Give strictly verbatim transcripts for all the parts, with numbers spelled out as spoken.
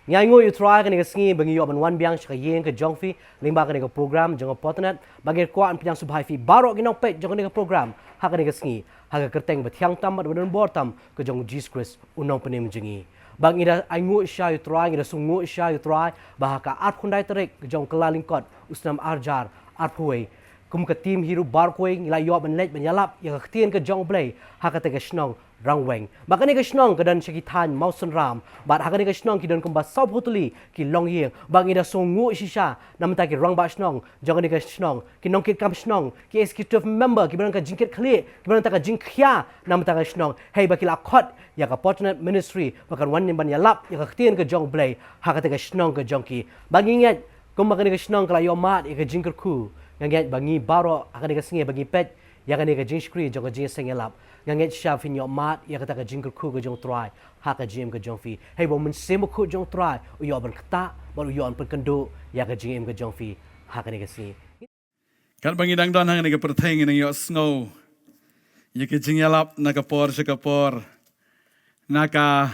Ngi ainguh ïa u Trai kane ka sngi ba ngi ïoh ban wan biang sha ka ïing ka jong phi lyngba kane ka program jong ka Potternet, ba ngi kwah ban pdiang sngewbha ïa phi baroh ki nongpeit jong kane ka program ha kane ka sngi, ha ka kyrteng ba thiang tam bad ba don bor tam ka jong u Jisu Khrist u nongpynim jong ngi. Ba ngi da ainguh sha ïa u Trai, ngi da sngewnguh sha ïa u Trai ba ha ka arphew khyndai tarik ka jong u Kyllalyngkot u snem arhajar arphew wei, kum ka team hi ruh baroh kawei ngi la ïoh ban leit ban ïalap ïa ka ktien ka jong u Blei ha kata ka shnong Rangweng. Ba kane ka shnong ka don sha ki thaiñ Mawsynram, bad ha kane ka shnong ki don kumba sawphew tylli ki longïing. Ba ngi da sngewnguh shisha na bynta ki rangbah shnong jong kane ka shnong, ki nongkitkam shnong, ki executive member, kiba don ka jingkitkhlieh, kiba don ka jingkhia na bynta ka shnong, hei ba ki la khot ïa ka Potternet Ministry ba kan wan ban ïalap ïa ka ktien ka jong u Blei ha kata ka shnong ka jong ki. Ba ngi ngeit kumba kane ka shnong ka la ïoh mad ïa ka jingkyrkhu, nga ngeit ba ngi baroh ha kane ka sngi ba ngi peit ïa kane ka jingshakri jong ka jingïaseng ïalap, nga ngeit shisha phin ïoh mad ïa kata ka jingkyrkhu ka jong u Trai ha ka jingim ka jong phi, hei ba u Mynsiem Bakhuid jong u Trai u ïoh ban ktah bad u ïoh ban pynkynduh ïa ka jingim ka jong phi ha kane ka sngi. Katba ngi dang don ha kane ka pyrthei ngi nang ïohsngew ïa ka jingïalap na ka por sha ka por, na ka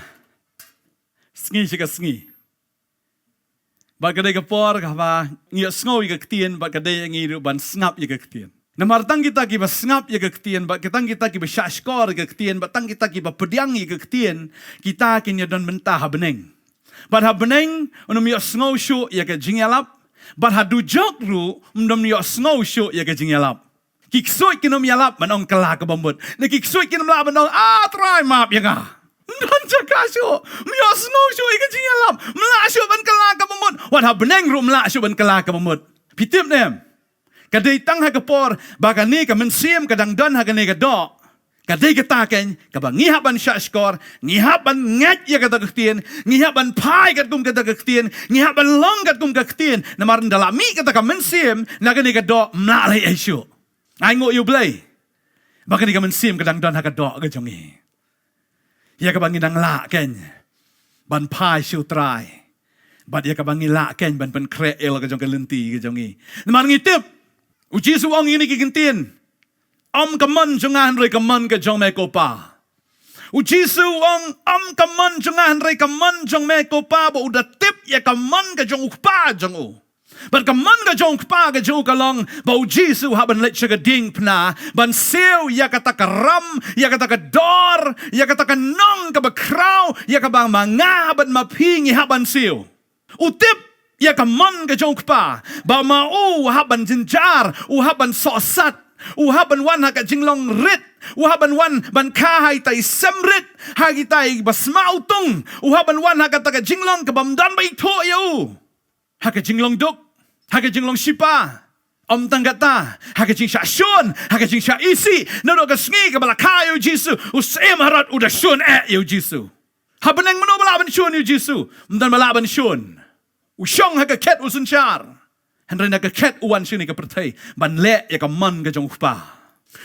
sngi sha ka sngi. Bad ka dei ka por kaba ngi ïohsngew ïa ka ktien, bad ka dei ïa ngi ruh ban sngap ïa ka ktien. Namar tang kita kiba sngap ïa ka ktien, bad tang kita kiba shahshkor ïa ka ktien, bad tang kita kiba pdiang ïa ka ktien, kita kin ïadon bynta ha bneng. Bad ha bneng, un ym ïohsngew shuh ïa ka jingïalap, bad ha dujok ruh, un ym ïohsngew shuh ïa ka jingïalap. Ki ksuid kin ym ïalap ban ong kylla kaba mut. Ne ki ksuid kin ym lah ban ong, "Ah, Trai, map ïa nga." Ym don jaka shuh. Ym ïohsngew shuh ïa ka jingïalap. Ym lah shuh ban kylla kaba mut. Wat ha bneng ruh ym lah shuh ban kylla kaba mut. Phi tip ne em? Ka dei tang ha ka por ba kane ka mynsiem ka dang don ha kane ka doh. Ka dei kata keiñ kaba ngi hap ban shahshkor, ngi hap ban ngeit ïa kata ka ktien, ngi hap ban phai katkum kata ka ktien, ngi hap ban long katkum ka ktien. Namar ynda la mih kata ka mynsiem na kane ka doh, ym lah leh ei shuh. Ainguh ïa u Blei ba kane ka mynsiem ka dang don ha ka doh ka jong ngi, ïa kaba ngi dang lah keiñ ban phai sha u Trai, bad ïa kaba ngi lah keiñ ban pynkhreh ïa la ka jong ka lynti ka jong ngi. Namar ngi tip, u Jisu u ong ïa kine ki ktien, "Ym ka mon jong nga hynrei ka mon ka jong me ko Pa." U Jisu u ong, "Ym ka mon jong nga hynrei ka mon jong me ko Pa," ba u da tip ïa ka mon ka jong u Kpa jong u. Bad ka mon ka jong u Kpa ka jong u ka long ba u Jisu u hap ban leit sha ka diengphna ban siew ïa kata ka ram, ïa kata ka dor, ïa kata ka nong kaba khraw, ïa kaba ma nga bad ma phi ngi hap ban siew. U tip ïa ka mon ka jong u Kpa ba ma u u hap ban jynjar, u hap ban sohsat, u hap ban wan ha ka jinglong rit, u hap ban wan ban kha ha ita i sem rit, ha ita i ba sma utung, u hap ban wan ha kata ka jinglong kaba ym don ba ithuh ïa u. Ha ka jinglong duk, ha ka jinglong shipa. Ym tang kata, ha ka jingshah shun, ha ka jingshah isih, naduh ka sngi kaba la kha ïa u Jisu, u Syiem Herod u da shun eh ïa u Jisu. Ha bneng mano ba lah ban shun ïa u Jisu? Ym don ba lah ban shun. U shong ha ka khet u synshar. Hynrei na ka khet u wan sha kane ka pyrthei ban leh ïa ka mon ka jong u Kpa.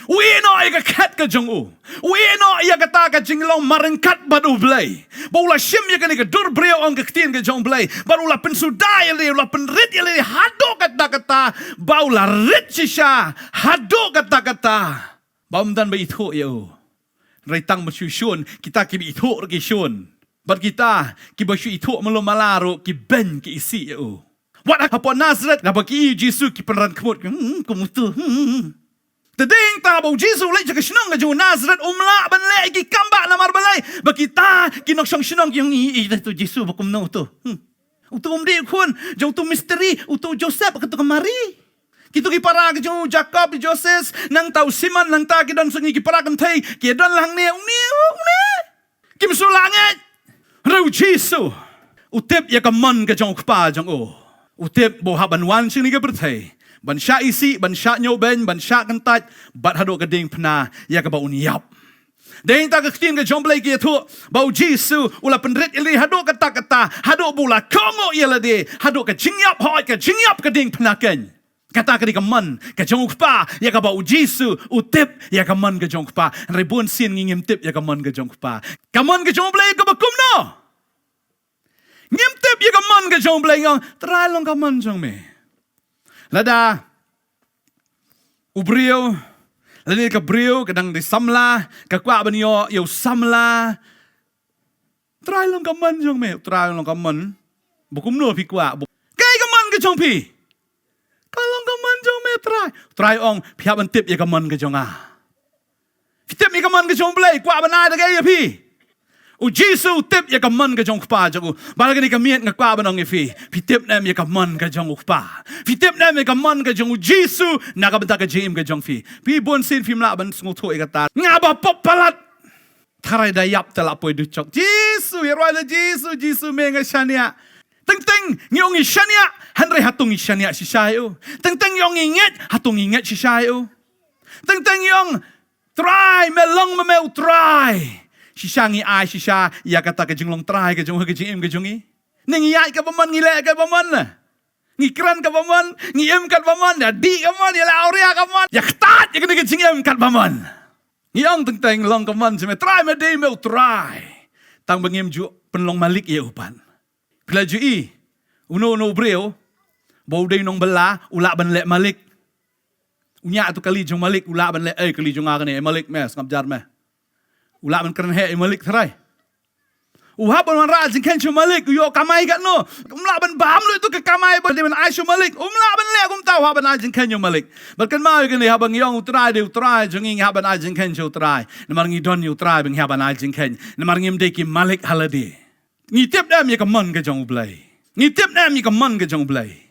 U ïeh noh ïa ka khet ka jong u. U ïeh noh ïa kata ka jinglong marryngkat bad u Blei. Ba u la shim ïa kane ka dur briew, ong ka ktien ka jong u Blei. Bad u la pynsuda ïa lade, u la pynrit ïa lade haduh katta katta. Ba u la rit shisha haduh katta katta. Ba ym don ba ithuh ïa u. Hynrei tang ban shu shun, kita kiba ithuh ruh ki shun. Bad kita kiba shu ithuh malu mala ruh ki beiñ ki isih ïa u. Wat hapoh Nasareth, haba ki ïohi ïa u Jisu ki pynran khmut, "Hmm, kum utu, hmm." Te dei hangta ba u Jisu u leit sha ka shnong ka jong u Nasareth, um lah ban leh ïa ki kam ba namar balei? Ba kita ki nongshong shnong ki ïohi, "Ï, ï, utu Jisu ba kumno utu." Hmm. Utu um dei u khun jong utu misteri, utu Joseph, katu ka Mari. Kitu ki para ka jong u Jakob, Joses, nangta u Simon, nangta ki don sngi ki para kynthei, ki don lang ne, une, une. Kim shu lah ngeit. Hynrei u Jisu u tip ïa ka mon ka jong u Kpa jong u. U tip ba u hap ban wan sha kane ka pyrthei ban shah isih, ban shah ñiewbeiñ, ban shah kyntait, bad haduh ka diengphna ïa kaba un ïap. Dei hangta ka ktien ka jong u Blei ka ïathuh ba u Jisu u la pynrit ïa lade haduh katta katta, haduh ba u la kohnguh ïa lade, haduh ka jingïap, hooid ka jingïap ka diengphna keiñ. Kata ka dei ka mon ka jong u Kpa ïa kaba u Jisu u tip ïa ka mon ka jong u Kpa. Hynrei bun sien ngi ngim tip ïa ka mon ka jong u Kpa. Ka mon ka jong u Blei kaba kumno? Ngim tip ïa ka mon ka jong u Blei, ngi ong, "Trai, long ka mon jong me." Lada u briew Lane ka briew ka dang dei samla, ka kwah ban ïoh ïa u samla. Trai, long ka mon jong me. Trai, long ka mon. Ba kumno phi kwah? Ba kaei ka mon ka jong phi? Ka long ka mon jong me, Trai. Trai ong, phi hap ban tip ïa ka mon ka jong nga. Phi tip ïa ka mon ka jong U Blei, kwah ban ai da kaei ïa phi? U Jisu u tip ïa ka mon ka jong u Kpa jong u. Bad ha kane ka miet nga kwah ban ong ïa phi, phi tip ne em ïa ka mon ka jong u Kpa? Phi tip ne em ïa ka mon ka jong U Jisu na ka bynta ka jingim ka jong phi? Phi, bun sien phim lah ban sngewthuh ïa kata. Nga ba pop palat. Tharai da ïap te la poi duh chok. Jisu, ïa rwai da Jisu, Jisu me nga shaniah. Teng teng ngi ong ngi shaniah, hynrei hato ngi shaniah shisha ïa u? Teng teng ngi ong ngi ngeit, hato ngi ngeit shisha ïa u? Teng teng ngi ong, Trai, me long ma me U Trai. Shisha ngi ai shisha ïa kata ka jinglong trai ka jong u ha ka jingim ka jong ngi? Ne ngi ïaid katba mon, ngi leh katba mon? Ngi kren katba mon, ngi im katba mon, ïa dih katba mon, ïa leh awria katba mon, ïa ktah ïa kane ka jingim katba mon. Ngi ong teng teng long ka mon jong me, Trai, me dei me U Trai. Tang ba ngim ju pynlong malik ïa u pat. Phi la ju i, uno uno u briew ba u dei nongbylla u lah ban leh malik. U ñiah tu kali jong malik, u lah ban leh, ei, kali jong nga kane, ei malik me, sngap jar me. U lah ban kren heh ïa malik, tharai. U hap ban wanrah jingkheiñ sha u malik, u ïoh kamai katno? Um lah ban bam lut tu ka kamai ba dei ban ai sha u malik. Um lah ban leh kumta, u hap ban ai jingkheiñ ïa u malik. Bad kynmaw ïa kane, haba ngi ong U Trai dei U Trai jong ngi, ngi hap ban ai jingkheiñ sha U Trai. Namar ngi don ïa U Trai ba ngi hap ban ai jingkheiñ. Namar ngim dei ki malik ha lade. Ngi tip ne em ïa ka mon ka jong U Blei? Ngi tip ne em ïa ka mon ka jong U Blei?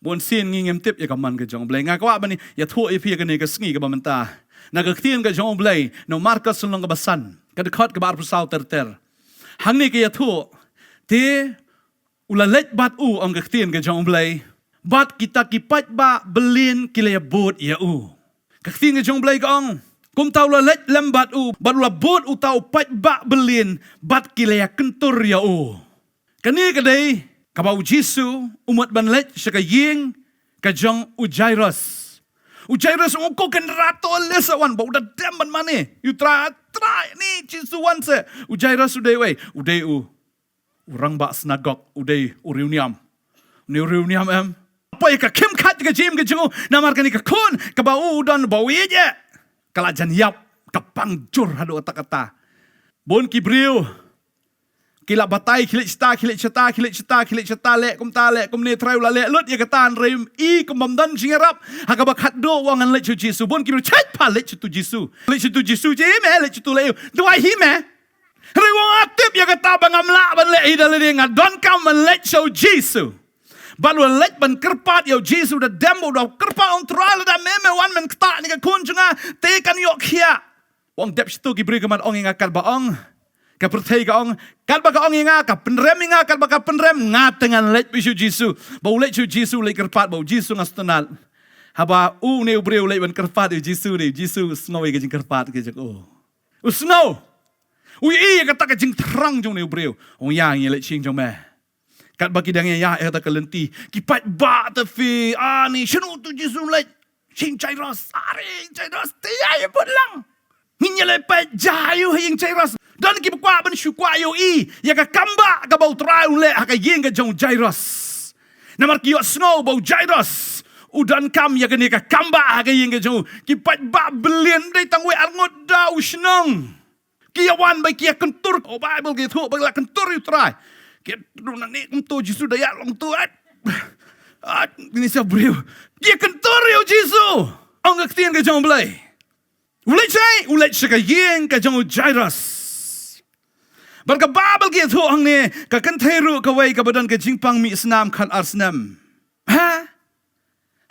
Bun sien ngi ngim tip ïa ka mon ka jong U Blei. Nga kwah ban ïathuh ïa phi ïa kane ka sngi kaba mynta na ka ktien ka jong U Blei, na u Markos lynnong kaba san, ka dkhot kaba arphew saw ter ter. Hangne ka ïathuh, te u la leit bad u, ong ka ktien ka jong U Blei, bad kita ki paidbah byllien ki la ïabud ïa u. Ka ktien ka jong U Blei ka ong, kumta u la leit lem bad u, bad u la bud uta u paidbah byllien, bad ki la ïakyntur ïa u. Kane ka dei kaba U Jisu u mut ban leit sha ka ïing ka jong u Jairus. U Jairus u, ko kynrad to leh sa wan, ba u da dem ban mane. U Trai, Trai, ni Jisu wan se. U Jairus u dei uei? U dei u, u rangbah synagog, u dei u riewniam. Une u riewniam em, poi ka khim khat ka jingim ka jong u, namar kane ka khun kaba u don ba u ïeit eh, ka la jan ïap, ka pang jur haduh katta katta. Bun ki briew ki la batai, ki leit shata, ki leit shata, ki leit shata, ki leit shata, leh kumta, leh kumne, Trai, u la leh lut ïa kata, hynrei i kum bym don jingïarap. Ha kaba khatduh u ong, ngan leit sha u Jisu. Bun ki briew, chait pha, leit sha utu u Jisu. Leit sha utu u Jisu, jia hi me, leit sha utu, leh u, duwai hi me. Hynrei u ong, nga tip ïa kata ba ngam lah ban leh hi da lade, nga donkam ban leit sha u Jisu. Bad u la leit ban kyrpad ïa u Jisu, da dem u da kyrpad, ong, Trai, lada me me wan, men ktah ïa ka khun jong nga, te kan ïoh khiah. U ong, dep shatu ki briew ka mat, ong ïa nga katba ong ka pyrthei ka ong, katba ka ong ïa nga ka pynrem ïa nga, katba ka pynrem, nga te ngan leit beit sha u Jisu. Ba u leit sha u Jisu, u leit kyrpad bad u Jisu, nga sngewtynnat. Haba une u briew u leit ban kyrpad ïa u Jisu, ne u Jisu u sngew ïa ka jingkyrpad ka jong u. U sngew. U ïohi ïa kata ka jingthrang jong une u briew. U ong, ïa, ngi leit sha ïing jong me. Katba ki dang ïaid ïa kata ka lynti, ki paidbah te phi, ani, shano utu u Jisu u leit? Sha ïing Jairus. Are, Jairus, te ïa, ïa bud lang. Ngin ïa leit peit ja ïa u ha ïing Jairus. Don kiba kwah ban shu kwah ïohi ïa ka kam bah kaba u Trai u leh ha ka ïing ka jong u Jairus. Namar ki ïohsngew ba u Jairus u donkam ïa kane ka kam bah ha ka ïing ka jong u. Ki paidbah byllien, dei tang wei ar ngut da u shnong. Ki ïa wan bad ki ïa kyntur, u Baibl ka ïathuh ba ki la kyntur ïa u Trai. Ki ïa kyntur nangne, kumto Jisu da ïaid long to, ai. Ai, kine sa briew. Ki ïa kyntur ïa u Jisu. Ong ka ktien ka jong U Blei. U leit shai, u leit sha ka ïing ka jong u Jairus. Bad ka Baibl ka ïathuh hangne, ka kynthei ruh kawei kaba don ka jingpang mih snam khat ar snem. Ha?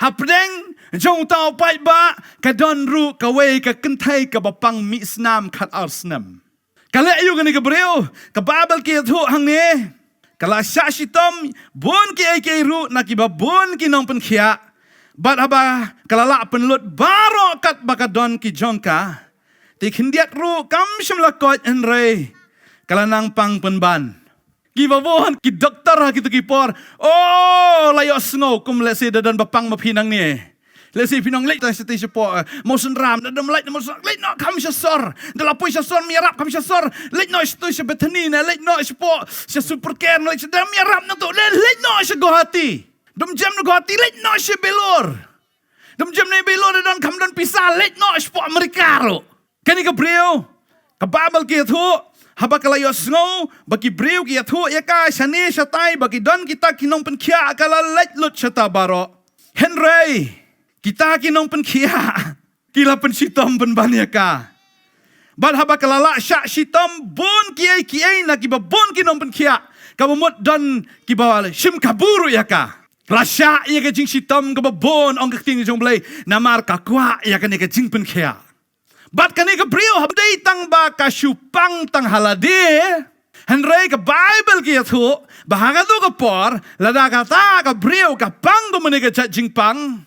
Hapdeng jong uta u paidbah ka don ruh kawei ka kynthei kaba pang mih snam khat ar snem. Ka leh aïu kane ka briew? Ka Baibl ka ïathuh hangne, ka la shah shitom bun kiei kiei ruh na kiba bun ki nongpynkhiah. Bad haba ka la lah pynlut baroh katba ka don ki jong ka, te khyndiat ruh kam shym la koit, hynrei ka la nang pang pynban. Kiba bun ki doktor ha kito ki por, oh, la ïohsngew kum lehse da don ba pang ma phi nangne. Lehse phi nang leit tang shatei shapoh, eh, Mawsynram, da dang leit, Mawsynram, leit noh kham sha sor. Da la poi sha sor, ym ïarap kham sha sor. Leit noh shato sha Bethany ne, leit noh shapoh sha Supercare ne, leit sha, da ym ïarap na to. Leit, leit noh sha Guwahati. Da ym jem na Guwahati, leit noh sha Vellore. Dum jim ne bilun don kam don pisa leit noh shapoh Amerika ruh. Kane ka briew, ka Baibl ka ïathuh, haba ka la ïohsngew ba ki briew ki ïathuh ïa ka shane shatai ba ki don kita ki nongpynkhiah, ka la leit lut shata baroh. Hynrei kita ki nongpynkhiah ki la pynshitom pynban ïa ka. Bad haba ka la lah shah shitom bun kiei kiei na kiba bun ki nongpynkhiah, kaba mut don kiba shim kabu ruh ïa ka. La shah ïa ka jingshitom kaba bun, ong ka ktien jong U Blei, namar ka kwah ïa kane ka jingpynkhiah. Bad kane ka briew haba dei tang ba ka shu pang tang ha lade, hynrei ka Baibl ka ïathuh ba ha kato ka por, lada kata ka briew ka pang kumne ka jait jingpang,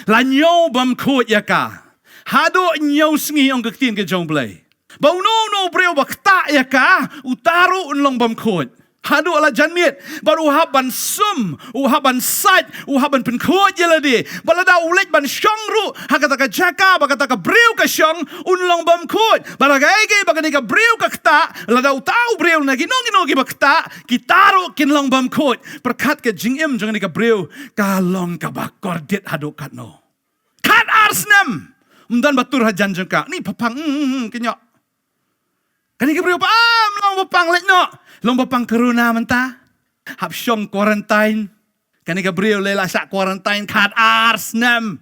la ñiew bymkhuid ïa ka haduh ñiew sngi, ong ka ktien ka jong U Blei. Ba uno uno u briew ba ktah ïa ka, uta ruh un long bymkhuid haduh la janmiet. Bad u hap ban sum, u hap ban sait, u hap ban pynkhuid ïa lade. Bad lada u leit ban shong ruh ha kata ka jaka ba kata ka briew ka shong, un long bymkhuid. Bad ha kaei kaei ba kane ka briew ka ktah, lada uta u briew ne kino kino kiba ktah, kita ruh kin long bymkhuid. Pyrkhat ka jingim jong kane ka briew ka long kaba kordit haduh katno. Khat ar snem ym don ba tur hajan jong ka. Ni pha pang, mm, mm, mm, kynnoh. Kane ka briew ba, ah, ym long ba pang leit noh. Long ba pang corona mynta. Hap shong quarantine. Kane ka briew lei la shah quarantine khat ar snem.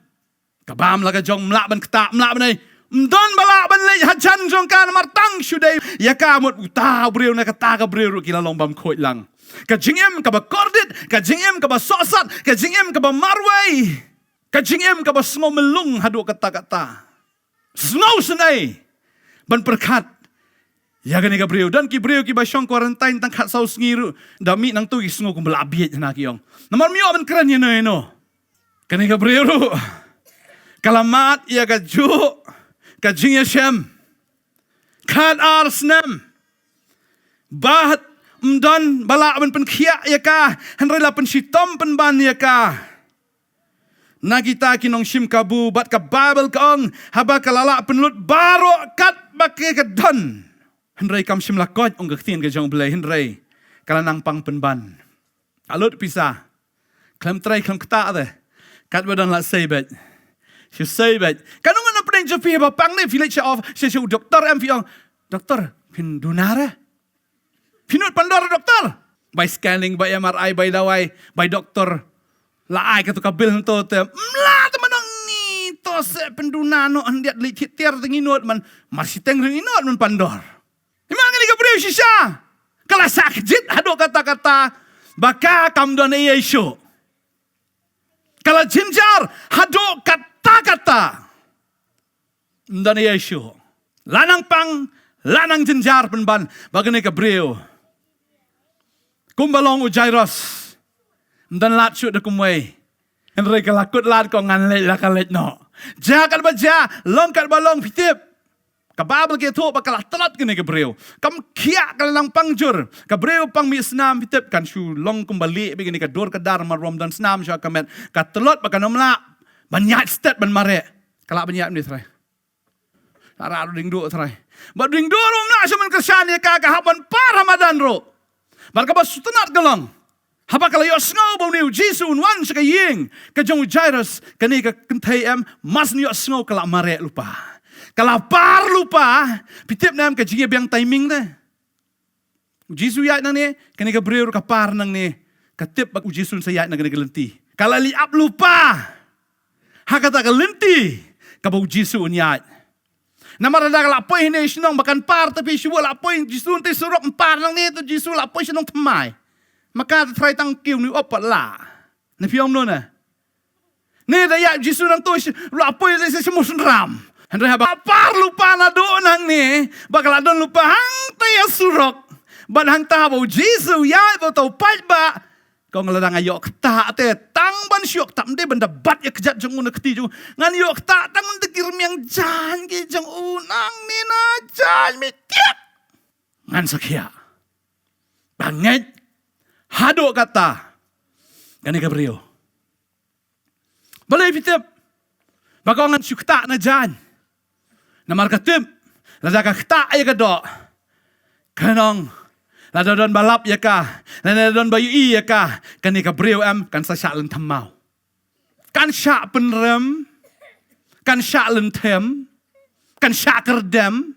Ka bam la ka jong, ym lah ban ktah, ym lah ban ei. Ym don ba lah ban leit hajan jong ka namar tang shu dei ïa ka, mut uta u briew ne kata ka briew ruh ki la long bymkhuid lang. Ka jingim kaba kordit, ka jingim kaba sohsat, ka jingim kaba marwei, ka jingim kaba sngew myllung haduh katta katta. Sngewsynei ban pyrkhat ïa kane ka briew. Don ki briew kiba shong quarantine tang khatsaw sngi ruh, da mih nangtu ki sngew kumba la bieit, hana ki ong. Namar ym ïoh ban kren ïano ïano. Kane ka briew ruh ka la mad ïa kajuh ka jingïashem. Khat ar snem. Bad ym don ba lah ban pynkhiah ïa ka, hynrei la pynshitom pynban ïa ka na kita ki nongshim kabu. Bad ka Baibl ka ong, haba ka la lah pynlut baroh katba ka don, hynrei kam shym la koit, ong ka ktien ka jong U Blei, hynrei ka la nang pang pynban. Ka lut pisa. Khlem trei khlem ktah te. Katba don la sei beit. Shu sei beit. Katno ngan pynbeit jong phi ba pang ne phi leit sha off, sha, sha u doktor, em, phi ong, "Doktor, phin duna re? Phin nud pandor, doktor?" Bai scanning, bai M R I, bai dawai, bai doktor. La ai kato ka bil hangto te. Mla te, man ong ni to se pynduna noh hyndiat, leit thied tiar te ngi nud man. Mar shiteng ruh ngi nud man pandor. Hima kane ka briew shisha ka la shah kjit haduh katta katta ba ka kam don ei ei shuh. Ka la jynjar haduh katta katta. Ym don ei ei shuh. La nang pang, la nang jynjar pynban ba kane ka briew. Kumba long u Jairus. Ym don lad shuh da kumwei. Hynrei ka la kut lad, ka ong, "Ngan leit, la ka leit noh." Jia katba jia, long katba long, phi tip. Ka Baibl ka ïathuh ba ka la tlot kane ka briew. Kam khiah, ka la nang pang jur. Ka briew pang mih snam, phi tip, kan shu long kumba lieh beit kane ka dur ka dar, mar ba ym don snam sha ka met. Ka tlot ba kan ym lah ban ïaid stet ban mareh. Ka lah ban ïaid mynne trai. Ka rah ruh dieng duh trai. Bad dieng duh ruh ym lah shuh ban kyrshan ïa ka, ka hap ban par ha madan ruh. Bad kaba sngewtynnat ka long, haba ka la ïohsngew ba une u Jisu un wan sha ka ïing ka jong u Jairus, kane ka kynthei, em, mar shu ïohsngew ka la mareh lypa. Ka la par lypa. Phi tip ne em ka jingïabiang timing te. U Jisu ïaid nangne, kane ka briew ruh ka par nangne. Ka tip ba u Jisu un sa ïaid na kane ka lynti. Ka la leit ap lypa ha kata ka lynti kaba u Jisu un ïaid. Namar lada ka la poi hangne shnong ba kan par, te phi shu la poi, Jisu hangtei surok, ym par nangne, te Jisu la poi shnong thymmai. Ma ka te trai tang kiew ni op pat la. Ne phi ong mano ne? Ne da ïaid Jisu nangto, la poi lehse sha Mawsynram. Hynrei haba par lypa naduh nangne ba ka la don lypa hangtei ha surok. Bad hangta ba u Jisu ïaid, ba uta u paidbah, ka ong, lada nga ïoh ktah te, tang ban shu ïoh ktah, ym dei ban da bat ïa kjat jong u na kti jong u. Ngan ïoh ktah tang ban da ki rmiang jaiñ ki jong u, nangne na jaiñ, me tip. Ngan sa khiah. Ba ngeit haduh katta kane ka briew. Balei phi tip ba ka ong ngan shu ktah na jaiñ? Namar ka tip lada ka ktah ïa ka doh, ka ong, lada don ba lap ïa ka, lada don ba ïohi ïa ka, kane ka briew, em, kan sa shah lynthem maw. Kan shah pynrem, kan shah lynthem, kan shah kyrdem.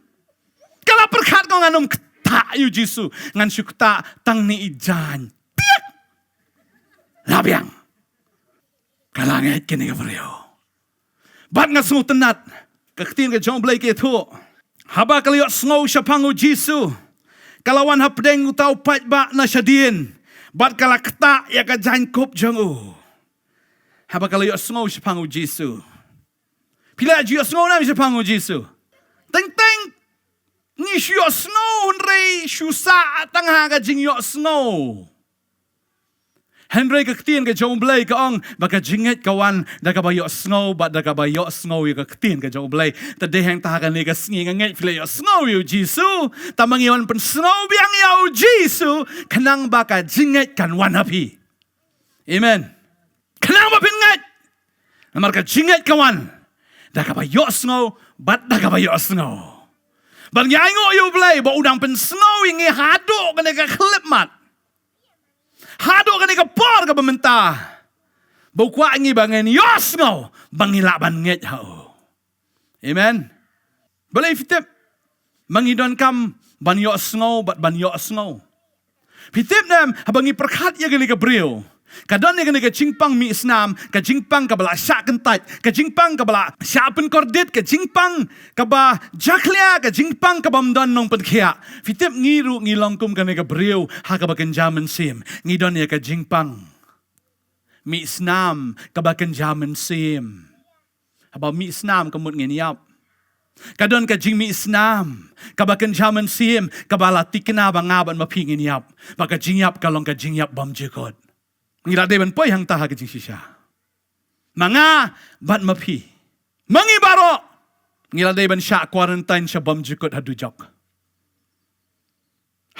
Ka la pyrkhat ko ngan ym ktah ïa u Jisu, ngan shu ktah tang ne i jaiñ. Piak! La biang. Ka la ngeit kane ka briew. Bad nga sngewtynnat, ka ktien ka jong U Blei ka ïathuh, haba ka la ïohsngew shaphang u Jisu, ka la wan hapdeng uta u paidbah na shadien, bad ka la ktah ïa ka jaiñkup jong u. Haba ka la ïohsngew shaphang u Jisu. Phi la ju ïohsngew ne em shaphang u Jisu? Teng teng ngi shu ïohsngew, hynrei shu sah tang ha ka jingïohsngew. Hynrei ka ktien ka jong U Blei ka ong ba ka jingngeit ka wan da kaba ïohsngew, bad da kaba ïohsngew ïa ka ktien ka jong U Blei. Te dei hangta ha kane ka sngi nga ngeit phi la ïohsngew ïa u Jisu. Tangba ngi wan pynsngew biang ïa u Jisu, khnang ba ka jingngeit kan wan ha phi. Amen. Khnang ba phin ngeit. Namar ka jingngeit ka wan da kaba ïohsngew, bad da kaba ïohsngew. Bad ngi ainguh ïa U Blei ba u dang pynsngew ïa ngi haduh kane ka khyllipmat, haduh kane ka por kaba mynta, ba u kwah ïa ngi ba ngin ïohsngew, ba ngi lah ban ngeit ha u. Amen. Balei phi tip? Ma ngi donkam ban ïohsngew bad ban ïohsngew. Phi tip ne em, haba ngi pyrkhat ïa kane ka briew, ka don ïa kane ka jingpang mih snam, ka jingpang kaba la shah kyntait, ka jingpang kaba la shah pynkordit, ka jingpang kaba jakhlia, ka jingpang kaba ym don nongpynkhiah. Phi tip, ngi ruh ngi long kum kane ka briew ha kaba kynja mynsiem. Ngi don ïa ka jingpang mih snam kaba kynja mynsiem. Haba mih snam ka mut ngin ïap. Ka don ka jingmih snam kaba kynja mynsiem, kaba la thikna ba nga bad ma phi ngin ïap. Ba ka jingïap ka long ka jingïap bymjukut. Ngi la dei ban poi hangta ha ka jingshisha. Ma nga bad ma phi, ma ngi baroh, ngi la dei ban shah quarantine sha bymjukut ha dujok.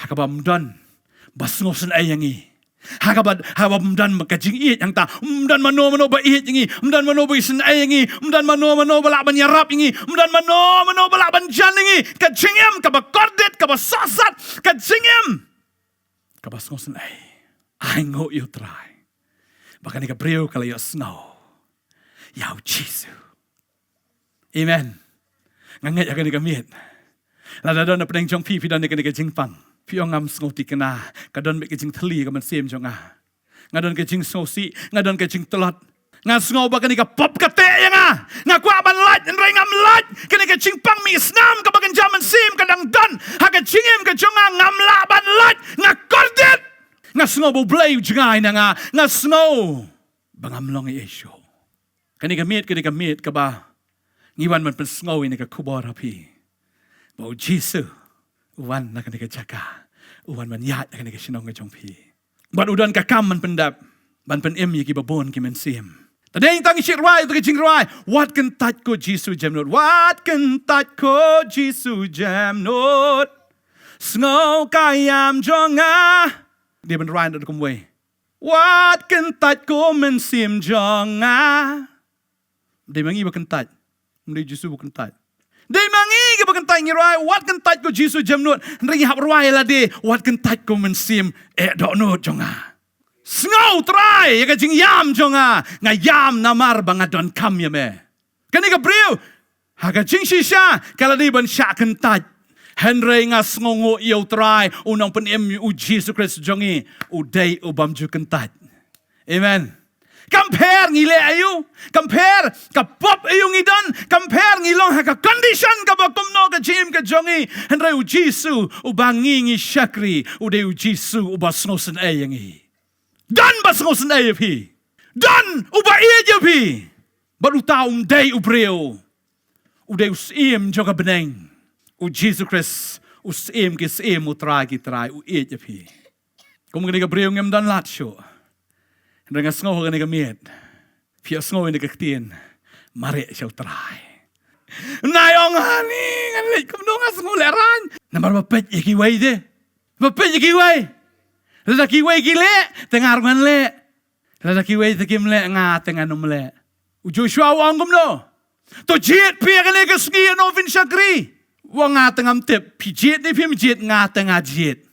Ha kaba ym don ba sngewsynei ïa ngi. Ha kaba, ha kaba ym don ka jingïeit hangta. Ym don mano mano ba ïeit ïa ngi. Ym don mano ba isynei ïa ngi. Ym don mano mano ba lah ban ïarap ïa ngi. Ym don mano mano ba lah ban jan ïa ngi. Ka jingim kaba kordit, kaba sahsat. Ka jingim kaba sngewsynei. Ainguh ïa U Trai ba kane ka briew ka la ïohsngew ïa u Jisu. Amen. Nga ngeit ha kane ka miet, lada don na pdeng jong phi, phi don ïa kane ka jingpang, phi ong ngam sngew thikna, ka don beit ka jingthylli ka mynsiem jong nga. Nga don ka jingsngewsih, nga don ka jingtlot. Nga sngew ba kane ka pop ka teh ïa nga. Nga kwah ban lait, hynrei ngam lait. Kane ka jingpang mih snam kaba kynja mynsiem ka dang don ha ka jingim ka jong nga, ngam lah ban lait. Nga kordit. Nga sngew ba U Blei u jngai na nga. Nga sngew ba ngam long ei ei shuh. Kane ka miet, kane ka miet kaba ngi wan ban pynsngew ïa kane ka khubor ha phi, ba u Jisu u wan na kane ka jaka, u wan ban ïaid na kane ka shnong ka jong phi. Bad u don ka kam ban pyndep, ban pynim ïa kiba bun ki mynsiem. Te dei tang shi rwai, te ka jingrwai: Wat kyntait ko Jisu Jemnud, wat kyntait ko Jisu Jemnud, sngew ka ïam jong nga. Dei ban rwai da kumwei: Wat kyntait ko Mynsiem jong nga. Dei ma ngi ba kyntait, ym dei Jisu ba kyntait. Dei ma ngi kiba kyntait, ngi rwai: Wat kyntait ko Jisu Jemnud. Hynrei ngi hap rwai lade: Wat kyntait ko Mynsiem eh dohnud jong nga. Sngew Trai ïa ka jingïam jong nga. Nga ïam namar ba nga donkam ïa me. Kane ka briew ha ka jingshisha ka la dei ban shah kyntait. Hynrei nga sngewnguh ïa U Trai, U Nongpynim, U Jisu Khrist jong ngi, u dei u bym ju kyntait. Amen. Kam pher ngi leh aïu, kam pher ka pop aïu ngi don, kam pher ngi long ha ka condition kaba kumno ka jingim ka jong ngi, hynrei u Jisu uba ngi ngi shakri, u dei u Jisu uba sngewsynei ïa ngi. Don ba sngewsynei ïa phi. Don uba ïeit ïa phi. Bad uta um dei u briew. U dei u Syiem jong ka bneng, u Jisu Khrist, u Syiem ki syiem, u Trai ki trai, u ïeit ïa phi. Kum kane ka briew ngim don lad shuh. Hynrei nga sngew ha kane ka miet phi ïohsngew ïa kane ka ktien: Mareh sha U Trai. Nai ong, ani ngan leit kumno, nga sngew lehraiñ. Namar ba peit ïa kiwei de. Ba peit ïa kiwei. Lada kiwei ki leh, te nga ruh ngan leh. Lada kiwei te kim leh, nga te ngan ym leh. U Joshua u ong kumno? To jied phi ha kane ka sngi, ïa uno phin shakri. U ong, nga te ngam tip. Phi jied ne phim jied, nga te nga jied.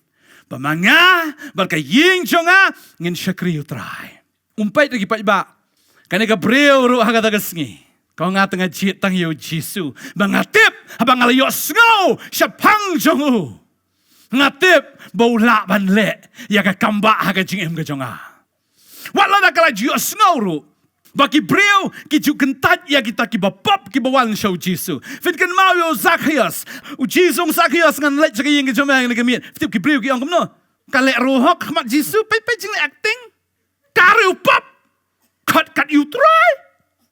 Ba ma nga bad ka ïing jong nga ngin shakri U Trai. Um peit ïa ki paidbah. Kane ka briew ruh ha kata ka sngi ka ong, nga tang nga jied tang ïa u Jisu ba nga tip haba nga la ïohsngew shaphang jong u, nga tip ba u lah ban leh ïa ka kam bah ha ka jingim ka jong nga. Wat lada ka la ju ïohsngew ruh ba ki briew ki ju kyntait ïa kita kiba pop kiba wan sha u Jisu. Phin kynmaw ïa u Zacchaeus. U Jisu ong, Zacchaeus, ngan leit sha ka ïing ka jong me ha kane ka miet. Phi tip ki briew ki ong kumno? Ka leh ruh ha khmat Jisu, peit peit jingleh acting. Ka riew pop. Khot kat ïa u Trai.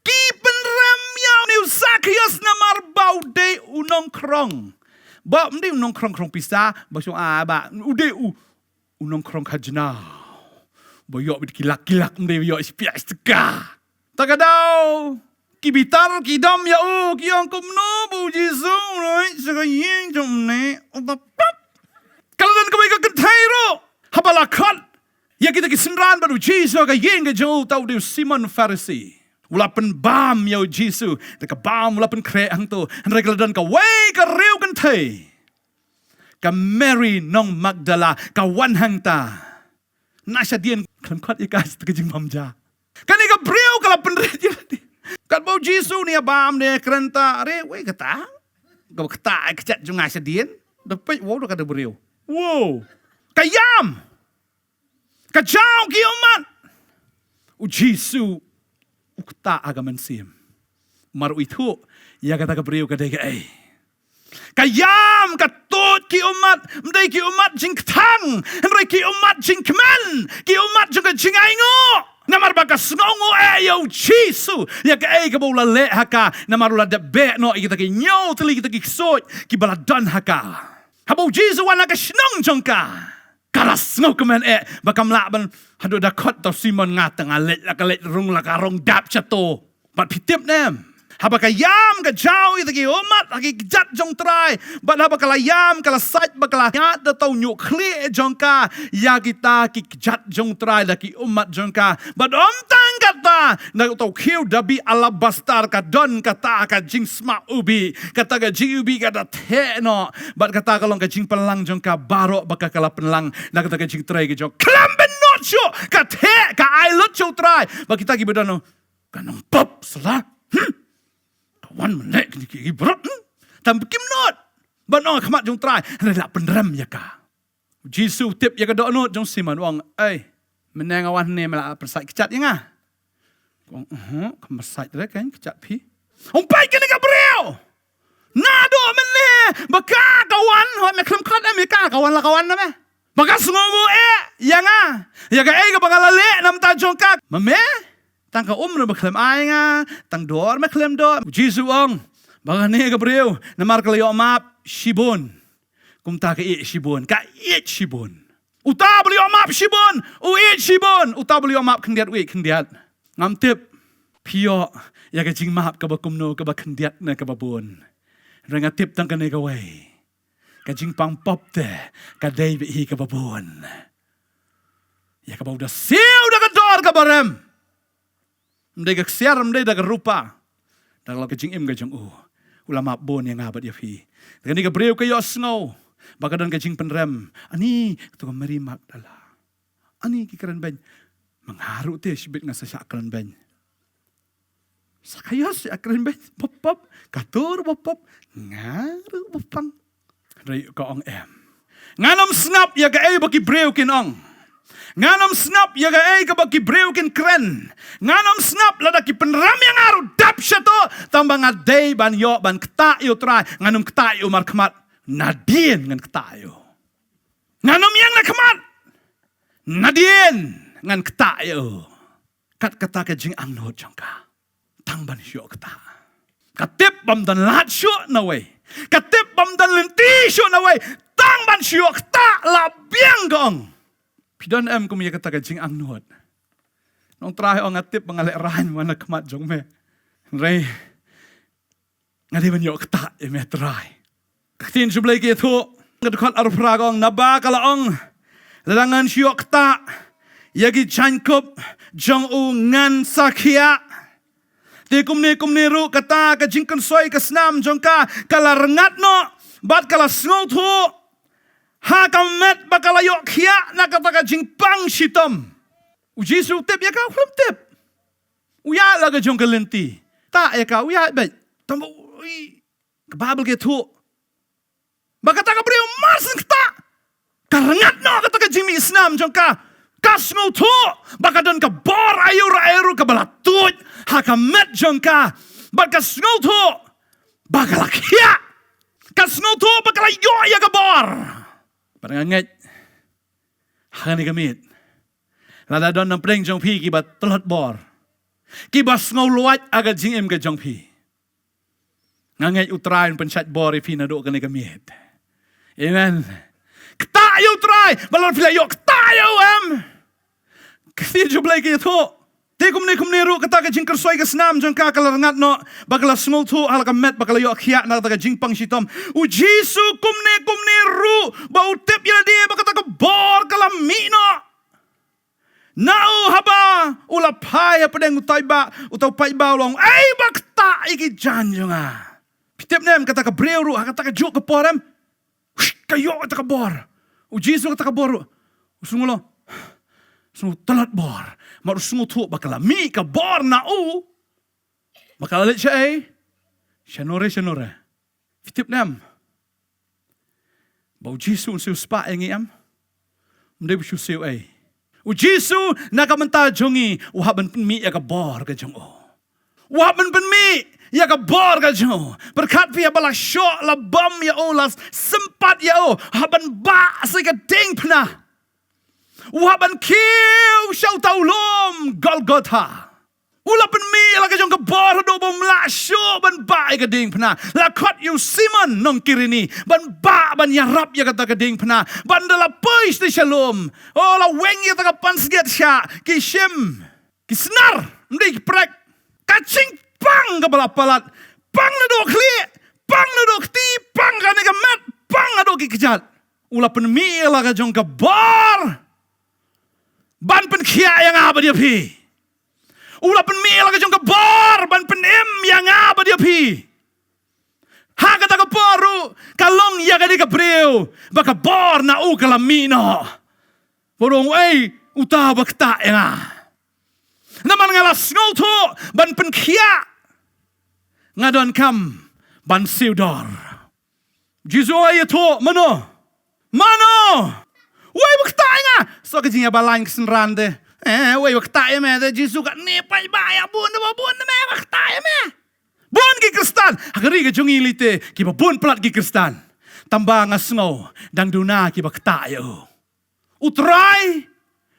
Ki pynrem ïa une u Zacchaeus namar ba u dei u nongkhrong. Ba ym dei u nongkhrong khrong pisa, ba shong a ba u dei u u nongkhrong khajna. Ba ïoh beit ki lak ki lak, ym dei ba ïoh shi pia shi tyngka. Ta ka daw ki bitar ki dom ïa u, ki ong, kumno ba u Jisu u leit sha ka ïing jong une uta pop. Ka la don kawei ka kynthei ruh haba la khot ïa kita ki synran bad u Jisu ha ka ïing ka jong u, uta u dei u Simon Pharisi. U la pynbam ïa u Jisu da ka bam, u la pynkhreh hangto. Hynrei ka la don kawei ka riew kynthei, ka Mary nong Magdala, ka wan hangta. Na shadien khlem khot ïa ka sha ka jingbam ja. Kane ka briew ka la pynrit ïa lade. Katba u Jisu ne ïa bam ne kren ta, re wei kata. Ka kata ai kjat jong nga shadien. Da peit wow da ka da briew. Wow. Ka ïam. Ka jaw ki ummat. U Jisu u kta ha ka mynsiem. Mar u ithuh ïa kata ka briew ka dei kaei. Ka ïam ka tuid ki ummat, ym dei ki ummat jingkthang, hynrei ki ummat jingkmen, ki ummat jong ka jingainguh. Namar ba ka sngewnguh eh ïa u Jisu, ïa kaei kaba u la leh ha ka, namar u la dep beh noh ïa kita ki hynñiew tylli kita ki ksuid kiba la don ha ka. Haba u Jisu wan ha ka shnong jong ka, ka la sngewkmen eh ba kam lah ban haduh da khot ïa u Simon, nga tang nga leit la ka leit, rung la ka rung, dap shato. Bad phi tip ne em, haba ka ïam ka jaw ïa kita ki ummat ha ki kjat jong u Trai, bad haba ka la ïam ka la sait ba ka la ñiad da uta u ñiuh khlieh jong ka ïa kita ki kjat jong u Trai, da ki ummat jong ka. Bad ym tang kata, na uta u khiew dabi alabastar ka don kata ka jingsma ubih, kata ka jingubih ka da theh noh. Bad kata ka long ka jingpynlang jong ka baroh ba ka ka la pynlang na kata ka jingtrei ka jong ka. Khlem bynnud shuh, ka theh, ka ai lut sha u Trai. Bad kita kiba don, ka nongpop sla. Hmm. Ka wan mynne kine ki brot. Hmm. Tam kim nud. Ban ong ha khmat jong u Trai, hynrei la pynrem ïa ka. U Jisu u tip ïa ka dohnud jong u Simon, u ong, ei, mynne nga wan hangne me la pynsait kjat ïa nga? Ka ong, uh, kam pynsait re, kan kjat phi. Ong, peit kane ka briew. Naduh mynne ba ka ka wan, hooid me khlem khot em ïa ka, ka wan la ka wan na me. Ba ka sngewnguh eh ïa nga, ïa kaei kaba nga la leh na bynta jong ka. Ma me, tang ka um ruh me khlem ai nga, tang dor me khlem dor. U Jisu u ong ba kane ka briew namar ka la ïoh map shibun, kumta ka ïeit shibun, ka ïeit shibun. Uta ba la ïoh map shibun u ïeit shibun, uta ba la ïoh map khyndiat u ïeit khyndiat. Ngam tip phi ïoh ïa ka jingmap kaba kumno, kaba khyndiat ne kaba bun. Hynrei nga tip tang kane kawei, ka jingpang pop te ka dei beit hi kaba bun, ïa kaba u da siew da ka dor kaba rem. Ym dei ka ksiar, ym dei da ka rupa, da ka la ka jingim ka jong u. U la map bun ïa nga bad ïa phi. Kane ka briew ka ïohsngew ba ka don ka jingpynrem. Ani, kato ka Mary Magdala, ani ki kren beiñ. Ma nga ruh te shibit nga sa shah kren beiñ. Sa ka ïoh shah kren beiñ, pop pop, kato ruh pop pop, nga ruh pop pang. Hynrei ka ong em. Ngan ym sngap ïa kaei ba ki briew kin ong. Ngan ym sngap ïa kaei kaba ki briew kin kren. Ngan ym sngap lada ki pynrem ïa nga ruh, dap shato. Tang ba nga dei ban ïoh ban ktah ïa u Trai. Ngan ym ktah ïa u markhmat. Nadien ngan ktah ïa u. Ngan ym ïeng na khmat. Nadien ngan ktah ïa u. Kat kata ka jingangnud jong ka, tang ban shu ktah. Ka tip bym don lad shuh na wei. Ka tip bym don lynti shuh na wei. Tang ban shu ktah la biang, ka ong. Phi don em kum ïa kata ka jingangnud? Nongtrai ong, nga tip ba nga lehraiñ wan ha khmat jong me. Hynrei nga dei ban ïoh ktah ïa me Trai. Ka ktien jong U Blei ka ïathuh, ka dkhot arphew phra ka ong, naba ka la ong, lada ngan shu ïoh ktah ïa ki jaiñkup jong u ngan sa khiah. Te kumne kumne ruh kata ka jingkynsoi ka snam jong ka ka la rngat noh bad ka la sngewthuh ha ka met ba ka la ïoh khiah na kata ka jingpang shitom. U Jisu u tip ïa ka? U khlem tip. U ïaid la ka jong ka lynti. Ktah ïa ka, u ïaid beit. Tang ba, ui, ka Baibl ka ïathuh ba kata ka briew mar syn ktah, ka rngat noh kata ka jingmih snam jong ka. Ka sngewthuh ba ka don ka bor aïu re aïu ruh kaba la tuid ha ka met jong ka. Bad ka sngewthuh ba ka la khiah. Ka sngewthuh ba ka la ïoh ïa ka bor. Bad nga ngeit, ha kane ka miet, lada don na pdeng jong phi kiba tlot bor, kiba sngew luid ha ka jingim ka jong phi, nga ngeit U Trai un pynshait bor ïa phi naduh kane ka miet. Amen. Ktah ïa U Trai, ba lada phi la ïoh ktah ïa u, em. Ka ktien jong U Blei ka ïathuh, te kumne kumne ruh kata ka jingkyrsoi ka snam jong ka ka la rngat noh, ba ka la sngewthuh ha la ka met, ba ka la ïoh khiah na kata ka jingpang shitom. U Jisu kumne kumne ruh, ba u tip ïa lade ba kata ka bor ka la mih noh na u haba u la phai hapdeng utai ba, utai u paidbah, u la ong, "Ei, ba ktah ïa ki jaiñ jong nga." Phi tip ne em, kata ka briew ruh ha kata kajuh ka por, em, ka ïoh kata ka bor. U Jisu kata ka bor ruh, u sngew long, sngew tlot bor. Namar u sngewthuh ba ka la mih ka bor na u, ba ka la leit shaei, sha nongrim sha nongrim. Phi tip ne em ba U Jisu un siew spah ïa ngi, em? Ym dei ba u siew ei. U Jisu na ka bynta jong ngi u hap ban pynmih ïa ka bor ka jong u. U hap ban pynmih ïa ka bor ka jong u. Pyrkhat phi, haba la shoh, la bam ïa u, la sympat ïa u, u hap ban bah sa ïa ka diengphna. U hap ban kiew sha utai u lum Golgotha. U la pynmih ïa la ka jong ka bor haduh ba um lah shuh ban bah ïa ka diengphna. La khot ïa u Simon nong Kirini ban bah, ban ïarap ïa kata ka diengphna, ban da la poi sha lum. Oh, la weng ïa kata ka pansngiat shah, ki shim, ki snar, ym dei ki prek. Ka jingpang kaba la palat, pang naduh khlieh, pang naduh kti, pang kane ka met, pang naduh ki kjat. U la pynmih ïa la ka jong ka bor ban pynkhiah ïa nga bad ïa phi. U la pynmih ïa la ka jong ka bor ban pynim ïa nga bad ïa phi. Ha kata ka por ruh ka long ïa kane ka briew ba ka bor na u ka la mih noh. Ba u ong, "Ei, uta ba ktah ïa nga. Namar nga la sngewthuh ban pynkhiah, nga donkam ban siew dor." Jisu u ïathuh, "Mano? Mano? Uei ba ktah ïa nga?" Sa ka jingïabalang ka synran te. Eh, uei ba ktah ïa me te Jisu, kane paidbah ïa bun, ba bun te me ba ktah ïa me. Bun ki Khristan ha ka ri ka jong ngi lei te, kiba bun palat ki Khristan. Tangba nga sngew dang duna kiba ktah ïa u. U Trai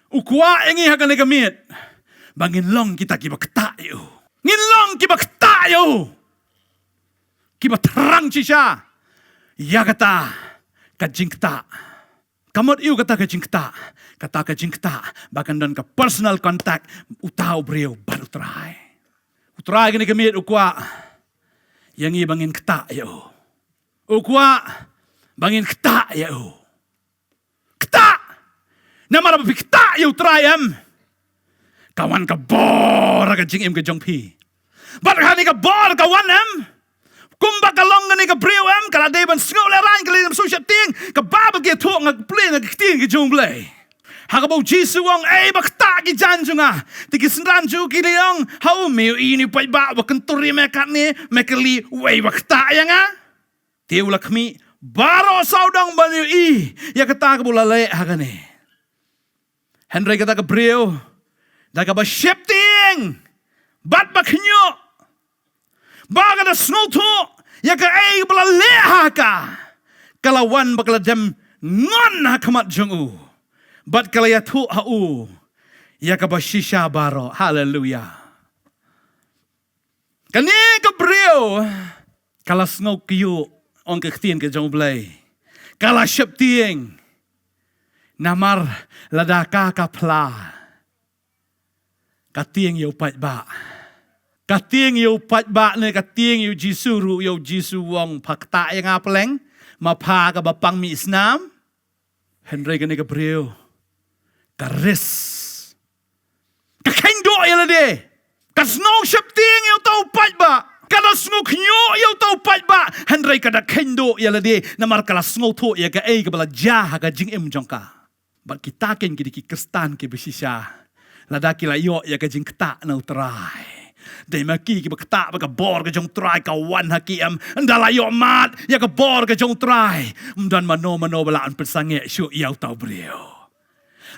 u kwah ïa ngi ha kane ka miet ba ngin long kita kiba ktah ïa u. Ngin long kiba ktah ïa u, kiba thrang shisha ïa kata ka jingktah. Ka mut ïa u kata ka jingktah? Kata ka jingktah ba kan don ka personal contact uta u briew bad U Trai. U Trai kane ka miet u kwah ïa ngi ba ngin ktah ïa u. U kwah ba ngin ktah ïa u. Ktah. Namar ba phi ktah ïa U Trai, em, ka wan ka bor ha ka jingim ka jong phi. Bad kane ka bor ka wan, em, kumba ka long kane ka briew, em, ka la dei ban sngewlehraiñ, ka la dei ban sngewsheptieng. Ka Baibl ka ïathuh, nga pule na ka ktien ka jong U Blei, ha kaba U Jisu u ong, "Ei, ba ktah ki jaiñ jong nga." Te ki synran jong u ki la ong ha u, "Me ïohi une u paidbah ba kyntur ïa me katne, me kylli uei ba ktah ïa nga?" Te u la khmih baroh sawdong ban ïohi ïa kata kaba u la leh ha kane. Hynrei kata ka briew, da kaba sheptieng bad ba khñiuh, ba ka da sngewthuh ïa kaei ba la leh ha ka, ka la wan ba ka la dem ngon ha khmat jong u, bad ka la ïathuh ha u ïa kaba shisha baroh. Haleluia. Kane ka briew ka la sngew kyiuh, ong ka ktien ka jong U Blei. Ka la sheptieng. Namar lada ka ka phla, ka tieng ïa u paidbah. Ka tieng ïa u paidbah ne ka tieng ïa U Jisu ruh, ïa U Jisu u ong, "Pha ktah ïa nga pleng, ma pha kaba pang mih snam." Hynrei kane ka briew ka risk. Ka kheiñ duh ïa lade. Ka sngew sheptieng ïa uta u paidbah. Ka da sngew khñiuh ïa uta u paidbah. Hynrei ka da kheiñ duh ïa lade namar ka la sngewthuh ïa kaei kaba la jia ha ka jingim jong ka. Bad kita keiñ ki dei ki Khristan kiba shisha. Lada ki la ïoh ïa ka jingktah na u Trai. Dei ma ki kiba ktah ba ka bor ka jong u Trai ka wan ha ki em. Ynda la ïoh mad ïa ka bor ka jong u Trai, ym don mano mano ba lah ban pynsangeh shuh ïa uta u briew.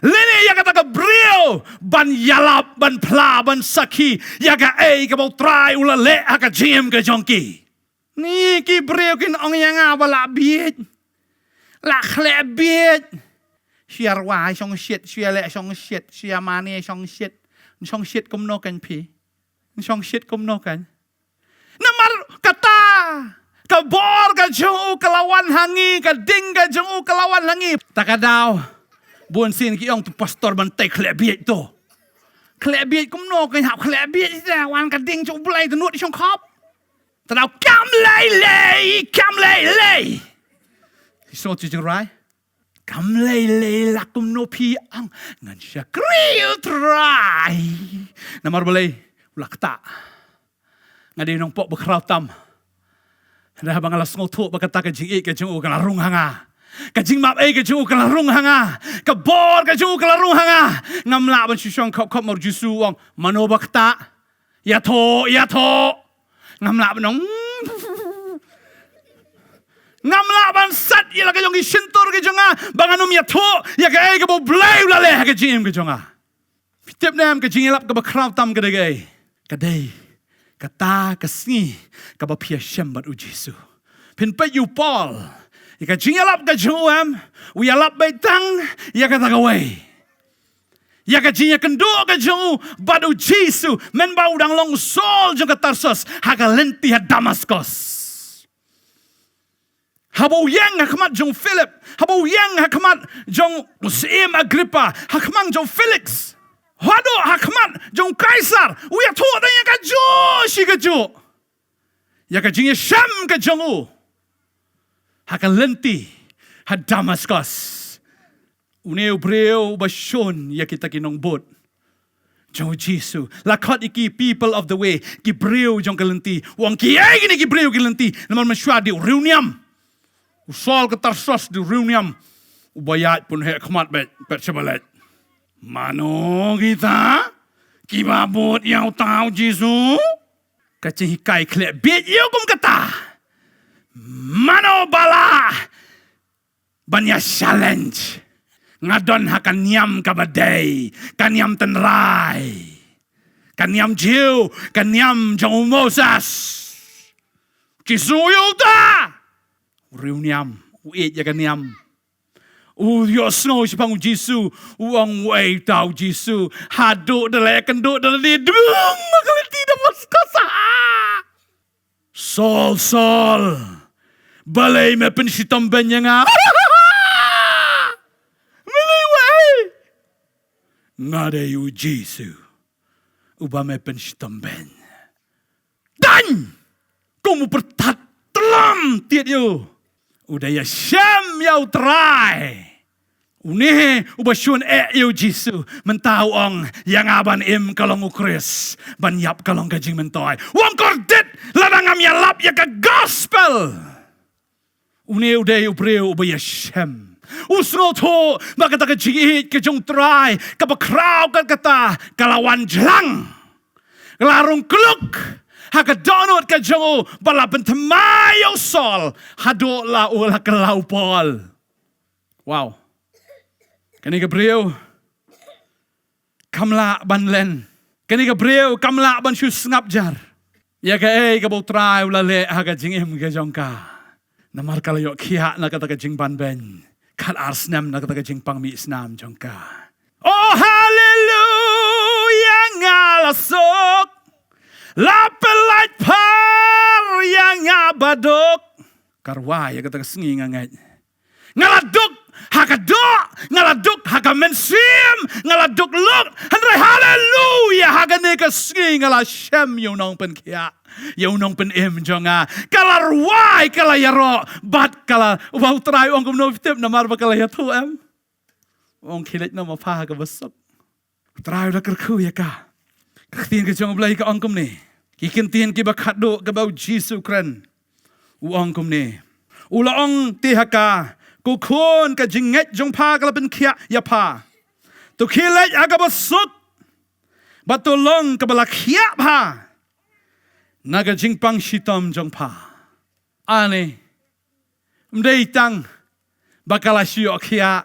Lane ïa kata ka briew ban ïalap, ban phla, ban sakhi ïa kaei kaba u Trai u la leh ha ka jingim ka jong ki. Ni ki briew kin ong ïa nga ba lah bieit, lah khleh bieit. Shu ïa rwai shongshit, shu ïa leh shongshit, shu ïa mane shongshit. Shongshit kumno kan phi? Shongshit kumno kan? Namar kata ka bor ka jong u ka la wan ha ngi, ka ding ka jong u ka la wan ha ngi. Ta ka daw bun sien ki ong, to pastor ban tei khleh bieit to. Khleh bieit kumno kan? Hap khleh bieit te wan ka ding jong u Blei te nud shongkhop. Ta daw kam lei lei, kam lei lei. Ki sngewthuh jingrai. Kam lei lei la kumno phi ong, ngan shakri u Trai. Namar balei? U la ktah. Nga dei nongpop bakhraw tam. Hynrei haba nga la sngewthuh ba kata ka jingïeit ka jong u ka la rung ha nga, ka jingmap ei ka jong u ka la rung ha nga, ka bor ka jong u ka la rung ha nga, ngam lah ban shu shong khop khop. Namar u Jisu u ong, mano ba ktah? Ïathuh, ïathuh. Ngam lah ban ong. Ngam lah ban sat ïa la ka jong ki shyntur ka jong nga ba ngan ym ïathuh ïa kaei kaba u Blei u la leh ha ka jingim ka jong nga. Phi tip ne em, ka jingïalap kaba khraw tam ka dei kaei? Ka dei kata ka sngi kaba phi ïashem bad u Jisu. Phin peit ïa u Paul, ïa ka jingïalap ka jong u em, u ïalap beit tang ïa kata kawei. Ïa ka jingïakynduh ka jong u bad u Jisu, mynba u dang long u Saul jong ka Tarsus, ha ka lynti ha Damaskos. Haba u ïeng ha khmat jong u Philip, haba u ïeng ha khmat jong u Syiem Agrippa, ha khmat jong u Felix, haduh ha khmat jong u Kaisar, u ïathuh tang ïa kajuh shi kajuh ïa ka jingïashem ka jong u ha ka lynti ha Damaskos. Une u briew uba shun ïa kita ki nongbud jong u Jisu, la khot ïa ki people of the way, ki briew jong ka lynti. U ong, kiei kine ki briew ki lynti? Namar mynshuwa dei u riewniam. U Saul ka Tarsus dei u riewniam uba ïaid pynheh khmat beit, peit shaba leit. Mano kita kiba bud ïa uta u Jisu? Ka jinghikai khleh bieit ïa u kum kata. Mano ba lah ban ïa challenge? Nga don ha ka niam kaba dei, ka niam tynrai, ka niam Jiw, ka niam jong u Moses. Jisu ïa uta. U riewniam, u ïeit ïa ka niam, u ïohsngew shaphang u Jisu, u ong, uei uta u Jisu? Haduh da la ïakynduh da la dei dum ha ka lynti Damaskos. Saul, Saul, balei me pynshitom beiñ ïa nga? Balei, uei? Nga dei u Jisu uba me pynshitom beiñ. Dang kum u pyrthat tlam tied ïa u, u da ïashem ïa u Trai. Une uba shun eh ïa u Jisu mynta u ong, ïa nga ban im ka long u Khrist, ban ïap ka long ka jingmyntoi. U ong, kordit lada ngam ïalap ïa ka gospel. Une u dei u briew uba ïashem. U sngewthuh ba kata ka jingïeit ka jong u Trai kaba khraw kat kata ka la wan jlang, ka la rung kluk ha ka dohnud ka jong u, ba la pynthymmai ïa u Saul haduh la u la kylla u Paul. Wow. Kane ka briew kam lah ban len. Kane ka briew kam lah ban shu sngap jar ïa kaei kaba u Trai u la leh ha ka jingim ka jong ka. Namar ka la ïoh khiah na kata ka jingbynbeiñ khatar snem, na kata ka jingpang mih snam jong ka. Oh haleluya, nga la suk, la pyllait phar ïa nga ba duk. Ka rwai ïa kata ka sngi, nga ngeit. Nga la duk ha ka doh, nga la duk ha ka mynsiem, nga la duk lut. Hynrei haleluya, ha kane ka sngi nga la shem ïa u nongpynkhiah, ïa u nongpynim jong nga. Ka la rwai, ka la ïaroh bad ka la, uba u Trai u ong kumno, phi tip, namar ba ka la ïathuh em? U ong, khie leit noh ma pha ha kaba suk. U Trai u la kyrkhu ïa ka. Ka ktien ka jong U Blei ka ong kumne, ki ktien kiba khatduh kaba u Jisu u kren. U ong kumne, u la ong te ha ka, ko khun, ka jingngeit jong pha ka la pynkhiah ïa pha. To khie leit ha kaba suk. Bad to long kaba la khiah bha na ka jingpang shitom jong pha. Ani, ym dei tang ba ka la shu ïoh khiah,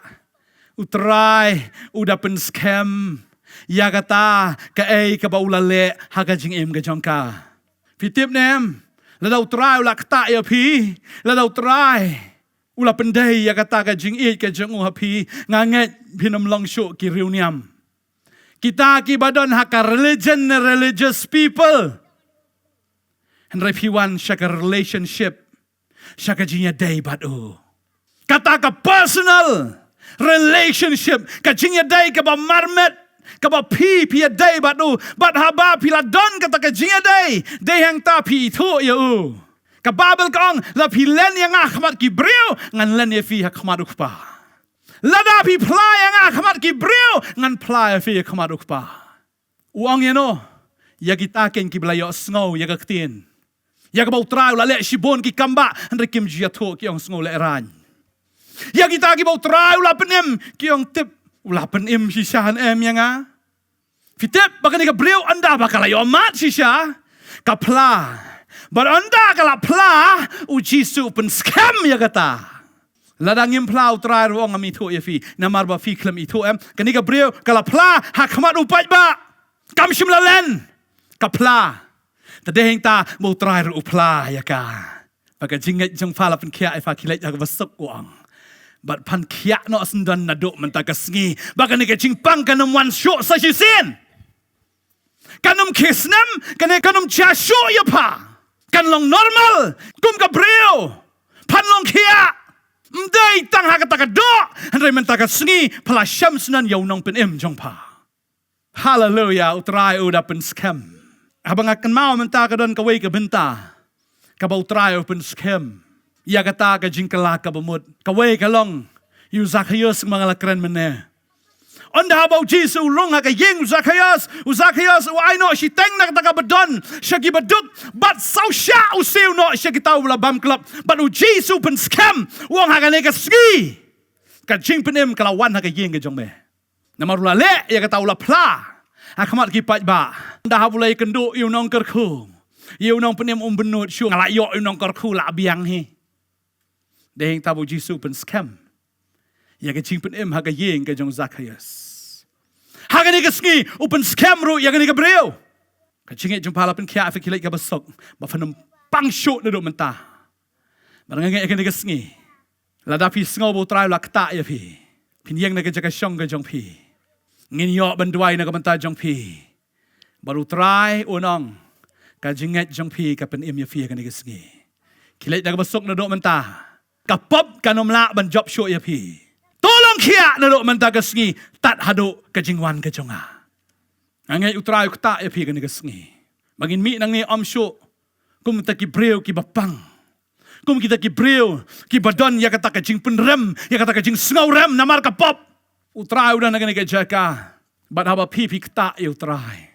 U Trai u da pynskhem ïa kata kaei kaba u la leh ha ka jingim ka jong ka. Phi tip ne em, lada U Trai u la ktah ïa phi, lada U Trai u la pyndei ïa kata ka jingïeit ka jong u ha phi, nga ngeit phin ym long shuh ki riewniam. Kita kiba don ha ka religion ne religious people, hynrei phi wan sha ka relationship, sha ka jingïadei bad u. Kata ka personal relationship, ka jingïadei kaba marmet, kaba phi, phi ïadei bad u. Bad haba phi la don kata ka jingïadei, dei hangta phi ithuh ïa u. Ka Baibl ka ong, la phi len ïa nga ha khmat ki briew, ngan len ïa phi ha khmat U Kpa. Lada phi phla ïa nga ha khmat ki briew, ngan phla ïa phi ha khmat U Kpa. U ong ïa no, ïa kita keiñ kiba la ïohsngew ïa ka ktien, ïa kaba U Trai u la leh shibun ki kambah, hynrei kim ju ïathuh, ki ong sngew lehrain. Ïa kita kiba U Trai u la pynim, ki ong tip, u la pynim shisha ne em ïa nga. Phi tip ba kane ka briew ynda ba ka la ïoh mad shisha, ka phla. Bad ynda ka la phla, U Jisu u pynskhem ïa kata. Lada ngim phla, U Trai ruh u ong ngam ithuh ïa phi, namar ba phi khlem ithuh em. Kane ka briew ka la phla ha khmat u paidbah. Kam shym la len, ka phla. Te dei hangta ba U Trai ruh u phla ïa ka. Ba ka jingngeit jong pha la pynkhiah ïa pha, khie leit ha kaba suk, u ong. Bad phan khiah noh syndon naduh mynta ka sngi ba kane ka jingpang kan ym wan shuh sa shisien. Kan ym khie snem, kane kan ym jia shuh ïa pha. Kan long normal kum ka briew. Phan long khiah. Ym dei tang ha kata ka doh, hynrei mynta ka sngi pha la shem syndon ïa u Nongpynim jong pha. Haleluya, U Trai u da pynskhem. Haba nga kynmaw mynta, ka don kawei ka bynta kaba U Trai u pynskhem ïa kata ka jingkylla kaba mut. Kawei ka long ïa u Zakhaios, ma nga la kren mynne. Ynda haba U Jisu u rung ha ka ïing u Zakhaios, u Zakhaios u ai noh shiteng na kata kaba don sha ki baduk, bad saw shah u siew noh sha kita uba la bam klop. Bad U Jisu u pynskhem, u ong, ha kane ka sngi ka jingpynim ka la wan ha ka ïing ka jong me. Namar u la leh ïa kata, u la phla ha khmat ki paidbah. Ynda haba u la ïakynduh ïa u nongkyrkhu, ïa u Nongpynim, um bynnud shuh, nga la ïoh ïa u nongkyrkhu la biang hi. Dei hangta ba U Jisu u pynskhem ïa ka jingpynim ha ka ïing ka jong u Zakhaios. Ha kane ka sngi u pynskhem ruh ïa kane ka briew. Ka jingngeit jong pha la pynkhiah ïa phi, khie leit ha kaba suk, ba phan ym pang shuh naduh mynta. Bad nga ngeit ha kane ka sngi, lada phi sngew ba U Trai u la ktah ïa phi, phin ïeng na ka jaka shong ka jong phi. Ngin ïoh ban duwai na ka bynta jong phi. Bad U Trai un ong, ka jingngeit jong phi ka pynim ïa phi ha kane ka sngi. Khie leit ha kaba suk naduh mynta. Ka pop kan ym lah ban jop shuh ïa phi. To long khiah naduh mynta ka sngi tad haduh ka jingwan ka jong nga. Nga ngeit U Trai u ktah ïa phi ha kane ka sngi. Ba ngin mih nangne ym shuh kum kita ki briew kiba pang, kum kita ki briew kiba don ïa kata ka jingpynrem, ïa kata ka jingsngewrem namar ka pop. U Trai u don ha kane ka jaka. Bad haba phi, phi ktah ïa U Trai,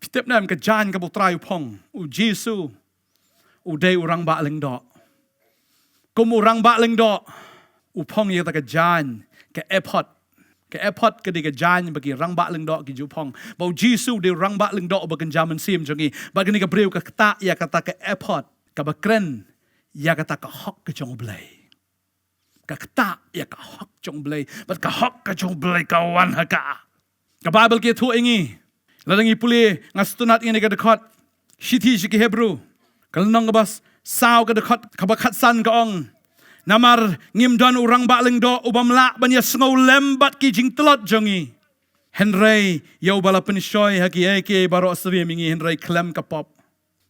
phi tip ne em ka jaiñ kaba U Trai u phong? U Jisu u dei u Rangbah Lyngdoh. Kum u Rangbah Lyngdoh u phong ïa kata ka jaiñ, ka ephod. Ka ephod ka dei ka jaiñ ba ki Rangbah Lyngdoh ki ju phong. Bad U Jisu u dei u Rangbah Lyngdoh uba kynja mynsiem jong ngi. Bad kane ka briew ka ktah ïa kata ka ephod, kaba kren ïa kata ka hok ka jong U Blei. Ka ktah ïa ka hok jong U Blei, bad ka hok ka jong U Blei ka wan ha ka. Ka Baibl ka ïathuh ïa ngi, lada ngi pule, nga sngewtynnat ïa kane ka dkhot, shithi sha ki Hebru, ka lynnong kaba saw, ka dkhot kaba khatsan, ka ong, namar ngim don u Rangbah Lyngdoh u bym lah ban ïasngewlem bad ki jingtlot jong ngi, hynrei ïa uba la pynshoi ha kiei kiei baroh syriem ïa ngi, hynrei khlem ka pop.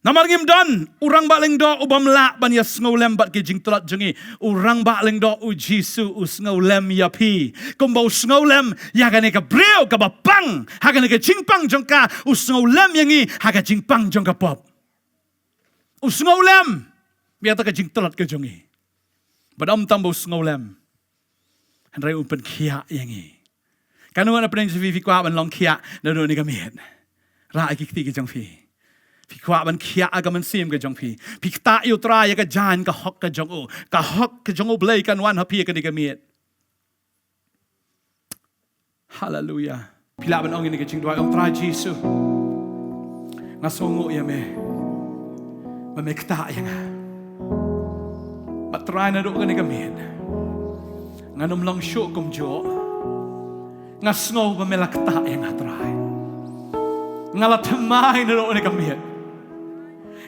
Namar ngim don u Rangbah Lyngdoh u bym lah ban ïasngewlem bad ki jingtlot jong ngi. U Rangbah Lyngdoh U Jisu u sngewlem ïa phi. Kumba u sngewlem ïa kane ka briew kaba pang ha kane ka jingpang jong ka, u sngewlem ïa ngi ha ka jingpang jong ka pop. U sngewlem ïa kata ka jingtlot ka jong ngi. Bad ym tang ba u sngewlem, hynrei u pynkhiah ïa ngi. Katno na pdeng jong phi, phi kwah ban long khiah naduh kane ka miet? Rah ïa ki kti ki jong phi. Phi kwah ban khiah ha ka mynsiem ka jong phi? Phi ktah ïa U Trai ïa ka jaiñ ka hok ka jong u? Ka hok ka jong U Blei kan wan ha phi ha kane ka miet. Haleluya. Phi lah ban ong ïa kane ka jingduwai, ong Trai Jisu, nga sngewnguh ïa me ba me ktah ïa nga. Bad Trai, naduh kane ka miet ngan ym long shuh kumjuh. Nga sngew ba me la ktah ïa nga Trai. Nga la thymmai naduh kane ka miet.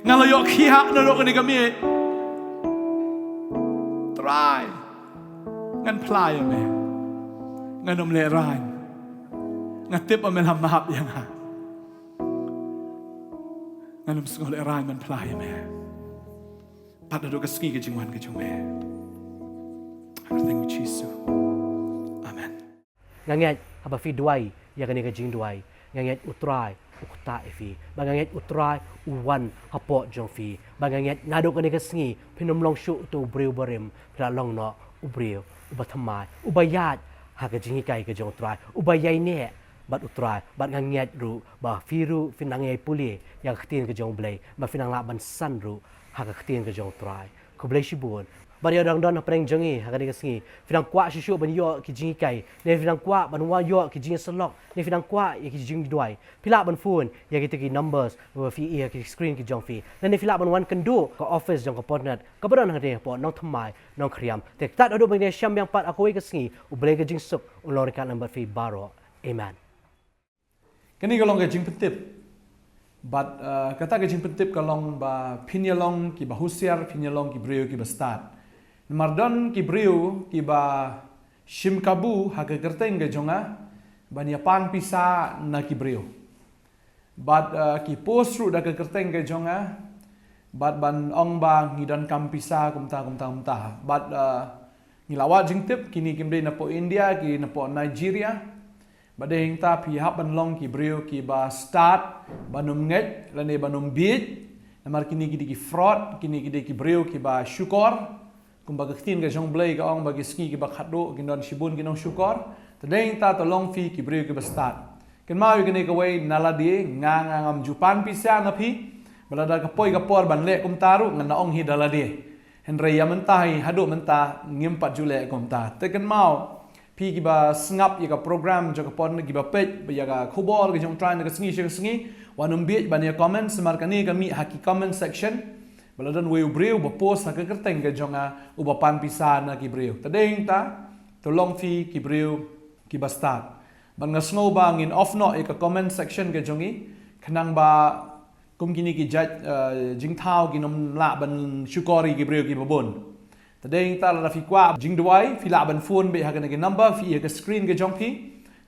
Nga la ïoh khiah naduh kane ka miet. Trai, ngan phla ïa me. Ngan ym lehraiñ. Nga tip ba me la map ïa nga. Ngan ym sngew lehraiñ ban phla ïa me. Pat naduh ka sngi ka jingwan ka jong me. Ha ka kyrteng u Jisu. Amen. Nga ngeit haba phi duwai ïa kane ka jingduwai, nga ngeit u Trai u ktah ïa phi. Ba nga ngeit u Trai u wan hapoh jong phi. Ba nga ngeit naduh kane ka sngi phin ym long shuh uto u briew barim, phi la long noh u briew uba thymmai, uba ïaid ha ka jinghikai ka jong u Trai, uba ïaineh bad u Trai. Bad nga ngeit ruh ba phi ruh phin nang ïai pule ïa ka ktien ka jong u Blei, ba phin nang lah ban san ruh ha ka ktien ka jong u Trai. Khublei shibun. Bad ïa u dang don hapdeng jong ngi ha kane ka sngi, phi dang kwah shuh shuh ban ïoh ki jinghikai, ne phi dang kwah ban wan ïoh ki jingïasyllok, ne phi dang kwah ïa ki jingduwai, phi lah ban phone ïa kita ki numbers ba phi ïoh ha ki screen ki jong phi, ne phi lah ban wan kynduh ha ka office jong ka Podnet kaba don hangne hapoh Nongthymmai, Nongkhriam. Te tad haduh ban ïashem biang pat ha kawei ka sngi, U Blei ka jingsuk un long ryngkat lem bad phi baroh. Amen. Kane ka long ka jingpyntip. Bad, eh, kata ka jingpyntip ka long ba phin ïa long kiba husiar, phin ïa long ki briew kiba stad. Namar don ki briew kiba shim kabu ha ka kyrteng ka jong nga ban ïa pan pisa na ki briew. Bad, eh, ki post ruh da ka kyrteng ka jong nga bad ban ong ba ngi donkam pisa kumta, kumta, kumta. Bad, eh, ngi la wad jingtip, kine kim dei napoh India, ki napoh Nigeria. Bad dei hangta phi hap ban long ki briew kiba stad, ban ym ngeit lane ban ym bieit. Namar kine ki dei ki fraud, kine ki dei ki briew kiba shukor. Kumba ka ktien ka jong U Blei ka ong ba ki sngi kiba khatduh kin don shibun ki nongshukor. Te dei hangta to long phi ki briew kiba stad. Kynmaw ïa kane kawei, na lade nga, nga ngam ju pan pisa na phi. Bad lada ka poi ka por ban leh kumta ruh, ngan da ong hi da lade. Hynrei ïa mynta hi, haduh mynta ngim pat ju leh kumta. Te kynmaw, phi kiba sngap ïa ka program jong ka Podnet, kiba peit ïa ka khubor ka jong U Trai na ka sngi sha ka sngi, wat nym bieit ban ïa comment, namar kane ka mih ha ki comment section. Ba la don uwei u briew uba post ha ka kyrteng ka jong nga, uba pan pisa na ki briew. Te dei hangta, to long phi ki briew kiba stad. Bad nga sngew ba ngin off noh ïa ka comment section ka jong ngi, khnang ba kum kine ki jait, eh, jingthaw kin ym lah ban shukor ïa ki briew kiba bun. Te dei hangta, lada phi kwah jingduwai, phi lah ban phone beit ha kane ka number, phi ïoh ha ka screen ka jong phi.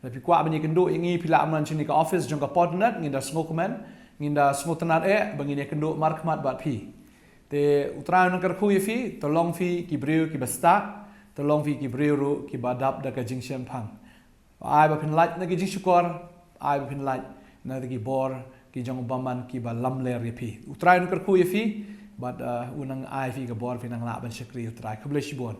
Lada phi kwah ban ïakynduh ïa ngi, phi lah ban wan shane ka office jong ka Podnet, ngin da sngewkmen, ngin da sngewtynnad eh ba ngin ïakynduh markhmat bad phi. Te U Trai un nang kyrkhu ïa phi, to long phi ki briew kiba stad, to long phi ki briew ruh kiba dap da ka jingshemphang. Ai ba phin lait na ki jingshukor, ai ba phin lait na ki bor ki jong U Bamon kiba lamler ïa phi. U Trai un nang kyrkhu ïa phi, bad, eh, un nang ai phi ka bor phin nang lah ban shakri ïa U Trai. Khublei shibun.